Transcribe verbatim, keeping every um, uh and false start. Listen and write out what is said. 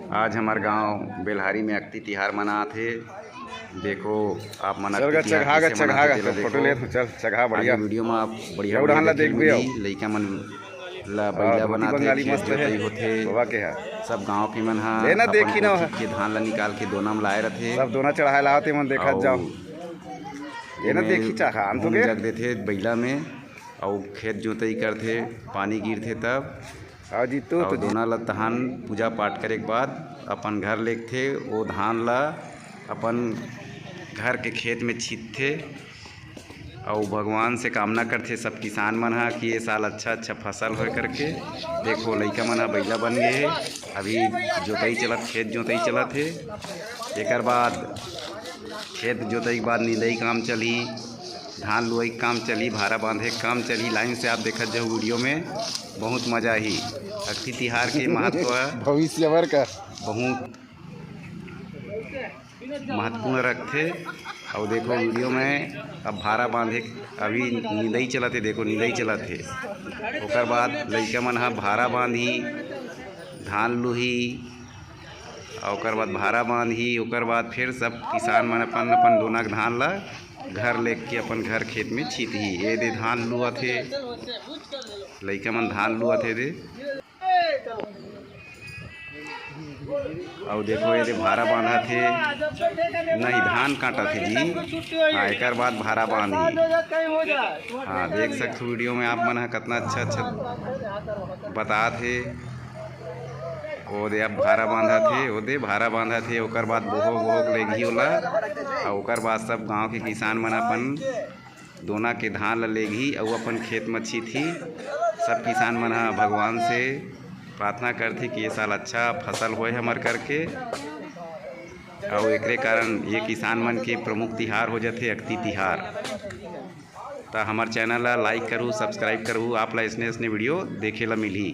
आज हमर गांव बेल्हारी में अक्ती तिहार मनात हे। देखो, आप मन चल अक्ती गा, तिहार चघा गा, कइसे चघा मनात गा, हे, तेला फोटो देखो। ले, चल, चघा, बढ़िया। आगे वीडियो में आप बढ़िया, बढ़िया देखे ला देख भी मिलही। लइका मन ला हाँ, बइला बनात हे, खेत जोतई होथे। बाबा के है। सब गांव के मन हा लेना, अपन देखी ना कोठी के धान ला निकाल के दोना में लाए रथे। सब दोना चढ़ाए ला आते मन, देखत जाओ। ये ना एमे देखी चाहा, हम तो घूम के जग देथे बइला में, अउ खेत जोतई करथे, पानी गिरथे तब। हाँ जी, तो, अउ तो जी। दोना ल तहान पूजा पाठ करे के बाद अपन घर लेगथे, ओ धान ल अपन घर के खेत में छींचथे, अउ भगवान से कामना करथे सब किसान मन ह कि ये साल अच्छा अच्छा फसल होय करके। देखो, लइका मन ह बइला बन गए हे, अभी जोतई चलत, खेत जोतई चलत हे। एकर बाद खेत जोतई के बाद निंदई काम चलही, धान लुवई के काम चलही, भारा बांधे के काम चलही। लाइन से आप देखत जाहू वीडियो में, बहुत मजा आही। अक्ती तिहार के महत्व भविष्य बर का बहुत महत्वपूर्ण रखथे। अउ देखो वीडियो में अब भारा बांधे, अभी निंदई चलत हे, देखो निंदई चलत हे, ओकर बाद लइका मन ह भारा बांधही, धान लुही, अउ ओकर बाद भारा बांधही, ओकर बाद फिर सब किसान मन अपन अपन दोना के धान ला घर लेके अपन घर खेत में छींचही। ये दे धान लुवत हे, लइका मन धान लुवत हे दे। अउ देखो, ये दे भारा बांधत हे, नहीं, धान काटत हे जी। हाँ, एकर बाद भारा बांधही। हाँ, देख सकथो वीडियो में आप मन ह कतना अच्छा अच्छा बतात हे। ओ दे अब भारा बांधत हे, ओ दे भारा बांधत हे, ओकर बाद बोहो बोहो के लेगही ओला, अउ ओकर बाद सब गांव के किसान मन अपन दोना के धान ल लेगही अउ अपन खेत म छींचही। सब किसान मन ह भगवान से प्रार्थना करथे कि ये साल अच्छा फसल होय हमर करके। अउ एकरे कारण ये किसान मन के प्रमुख तिहार हो जथे अक्ती तिहार। त हमर चैनल ल like करहू, subscribe करहू, आप ल अइसने अइसने वीडियो देखे ल मिलही।